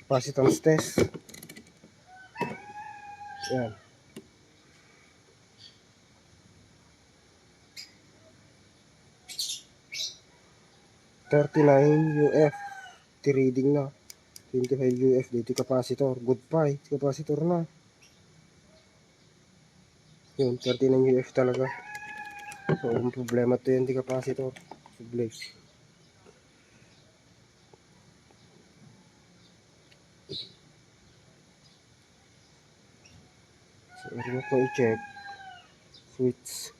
Capacitance test. Yan. $39 UF. Reading na. 25 UF dito capacitor. Good pa eh. Capacitor na. Yun, 39 UF talaga. So, ang problema to yun, di capacitor. So, blade. So, remote ko i-check. Switch.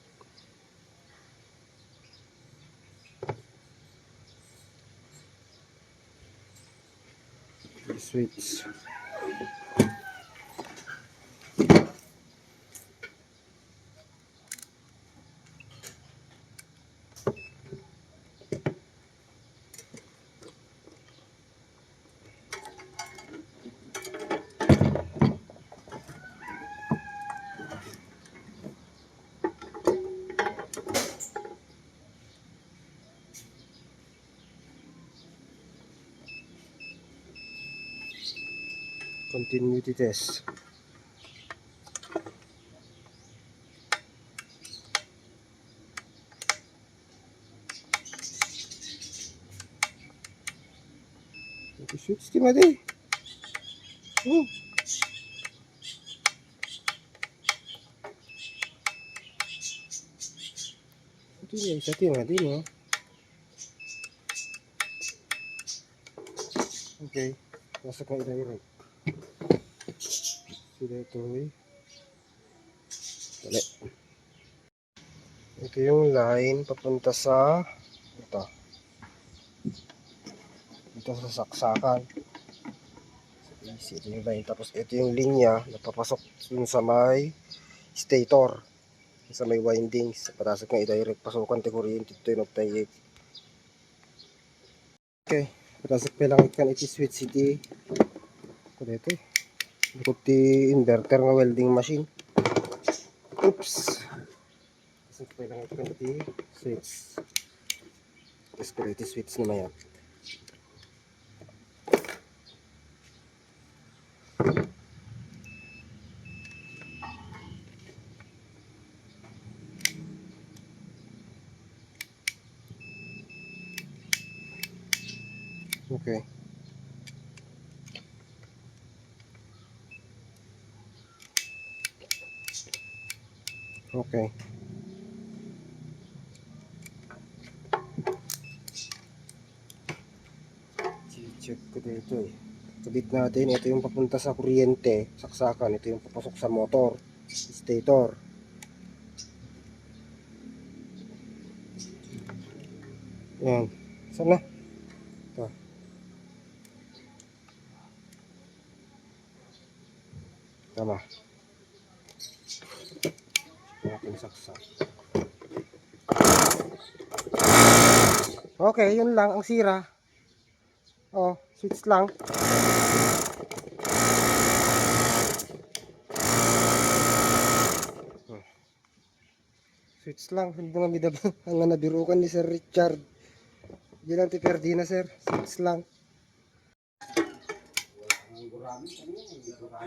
Switch. Continuity test. Switch di mati. Ito yung isa tingnan natin, no? Okay. Nasa ka i-direct. Sila ito eh. Dali. Ito yung line papunta sa ito. Ito sa saksakan. Ito yung line. Tapos ito yung linya na papasok dun sa may stator. Sa may windings. Patasok nga i-direct. Pasukan ti kuryente. Ito yung nagtayik. Okay. Patasok pa lang ikan iti switch iti. Ito dito eh. Bukod ti inverter nga welding machine. Oops. Patasok pa lang ikan iti switch. Tapos ko iti switch na mayan. Okay. Okay. Check ko dito eh. Kabit natin. Ito yung papunta sa kuryente. Saksakan. Ito yung papasok sa motor. Stator. Yan. Saan na? Ito. Tama. Aking saksak. Okay, yun lang ang sira. Oh, switch lang. Switch lang. Hindi nga midab ang nabirukan ni Sir Richard. Hindi lang ti perdi na sir. Switch lang. Okay.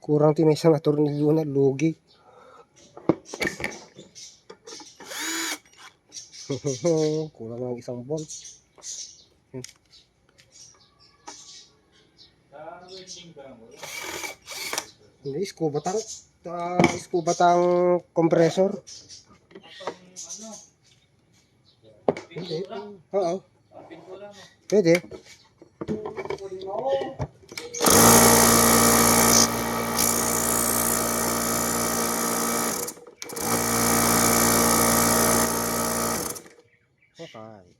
Kurang ti may isang atornilyo na lugi. Kurang ng isang bolt. Hindi, scuba tank. Scuba tank compressor. Hindi. Oo. Pwede. Okay.